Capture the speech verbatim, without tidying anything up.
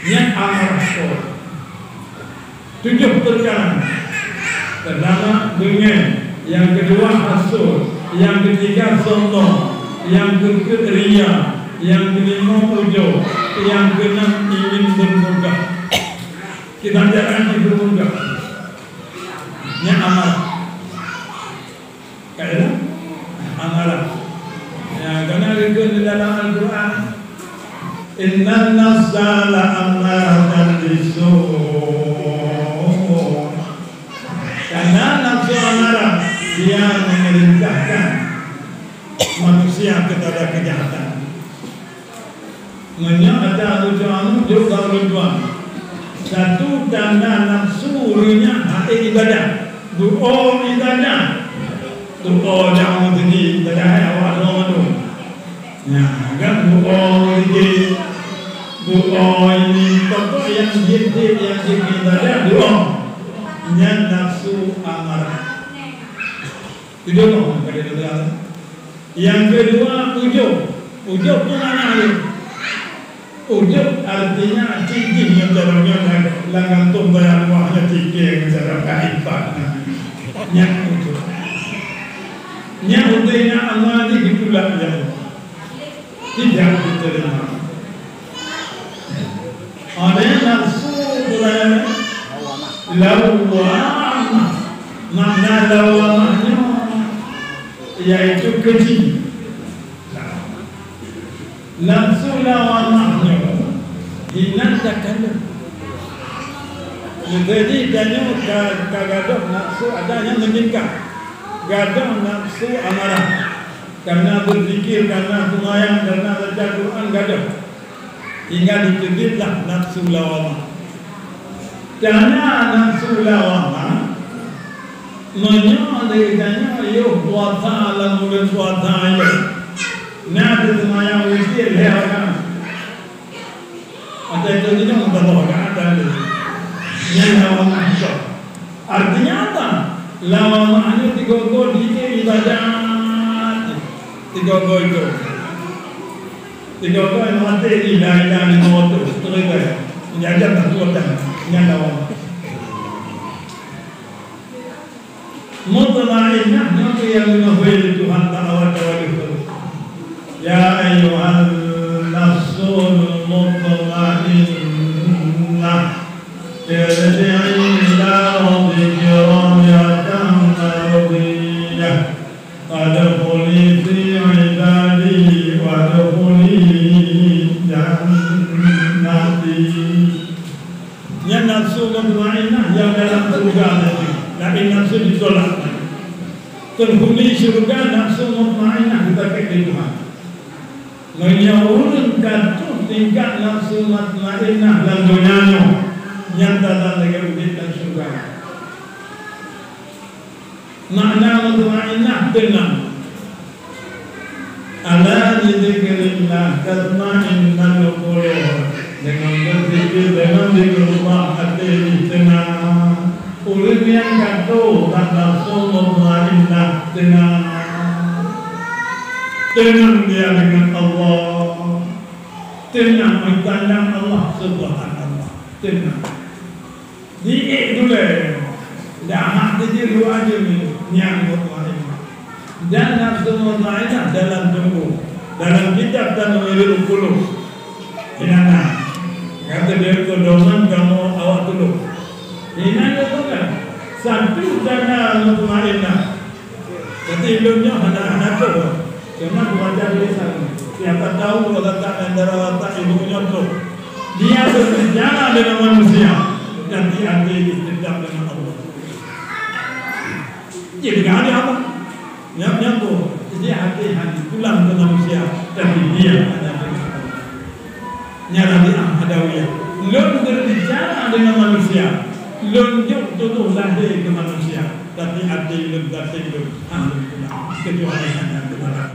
Nyan amarah Po. Tujoh peukara. Peurtama, beungéh. Nyang keudua, hasut. Nyang keutiga, sombong. Nyang keupeuet, ria. Nyang keulima, ujôb. Nyang keunam, ingin bermegah. Kita jangan bermegah. Nyan amarah. Ka jeulaih? Amarah. Ya, karena geukheun di dalam Al-Quran, "Innan nafsa la ammaratan bisu'." Karena nafsu amarah, dia memerintahkan manusia kepada kejahatan. Meunyoe ata ujoe aneuëk jok bak ulôn tuan, satu tanda nafsu ureuëng nyan hase ibadah. Duoe ibadah. Duoe nyang meuteungi ibadah hai awak droe mandum. Nyan kan duoe meuteungi. Duoe ini pokok nyang jeuet-jeuet nyang jeuet ibadah duoe. Nyan nafsu amarah. Itu loh kata Tuhan. Nyang keudua, ujôb. Ujôb peue makna jih? Ujôb artinya cit jih ngon cara nyoe lam, lam gantong baya luwah nyoe cit jih ngon cara gaib. Nyan ujôb. Nyan udeb na amal jih ditulak lé Allah. Tidak diterima. Ada nafsu tu layan lawamah. Makna lawamah nyoe yaitu keji. Nafsu lawamah nyoe hinan takalon. Jadi tanyoe ka, ka gadôh nafsu ada nyang meuningkat. Gadôh nafsu amarah. Karena berzikir, karena seumayang, karena baca Quran gadôh. Hingga dikeubitlah nafsu lawamah. Karena nafsu lawamah, meunyoe lé tanyoe yoh puasa lam buleuen puasa nyoe, na teuseumayang witir lhèe rakaat. Atau itu tidak mengetahui kan ada. Yang lawamah itu. Artinya apa? Lawamah itu tiga-tiga di ibadat. Tiga-tiga itu. Tiga-tiga yang mati di lain-lain lima ratus. Terlibat. Menjajah tak kuat. Yang lawamah. Mutmainnah nyoe nyang geuneubri lé Tuhan bak awak tawadhu. Ya ayyuhan nafsul mutmainnah, irji'i ila rabbiki radiyatan mardiyah. Fadkhuli fi ibadi wadkhuli jannati. Nyan nafsu mutmainnah nyang dalam syeuruga tadi. Laén nafsu ditolak. Penghuni syeuruga nafsu mutmainnah dipakék lé Tuhan. Meunyoe ureuëng ka troh tingkat nafsu mutmainnah lam donya nyoe, nyan tadan lagée udeb lam syeuruga. Makna mutmainnah teunang. Ala bizikrillah tatmainnul qulub. Deungon beuzikir, deungon zikrullah, até jih teunang. Ureuëng nyang ka troh bak nafsu mutmainnah teunang. Teunang dia deungon Allah. Teunang meutanyong Allah Subhanallah. Teunang. Di ék dulée, dak hak teujeuet luwa jeuem nyan mutmainnah. Dan nafsu mutmainnah dalam tuboh. Dalam kitab Tanwirul Qulub. Inan na. Kata dia, "Pedoman kamoe awak tulok." Inan na tu kan. Satu tanda mutmainnah. Jadi, ulôn nyoe hana, hana troh. Cuma geubaca tulisan. Siapa tahu letak antara watak ibu nyoe troh. Dia berbicara dengan manusia, tapi hati tetap dengan Allah. Jadi, gak ada apa. Nyam-nyam tu. Jadi, hati hanya pulang ke manusia, tapi dia hanya dengan Allah. Nyan Rabi'ah Adawiyah. Lôn berbicara dengan manusia. Lôn jok tutoh lahé keu manusia. Tapi até lôn, batin lôn, hana lôn kenal. Kecuali hanya kepada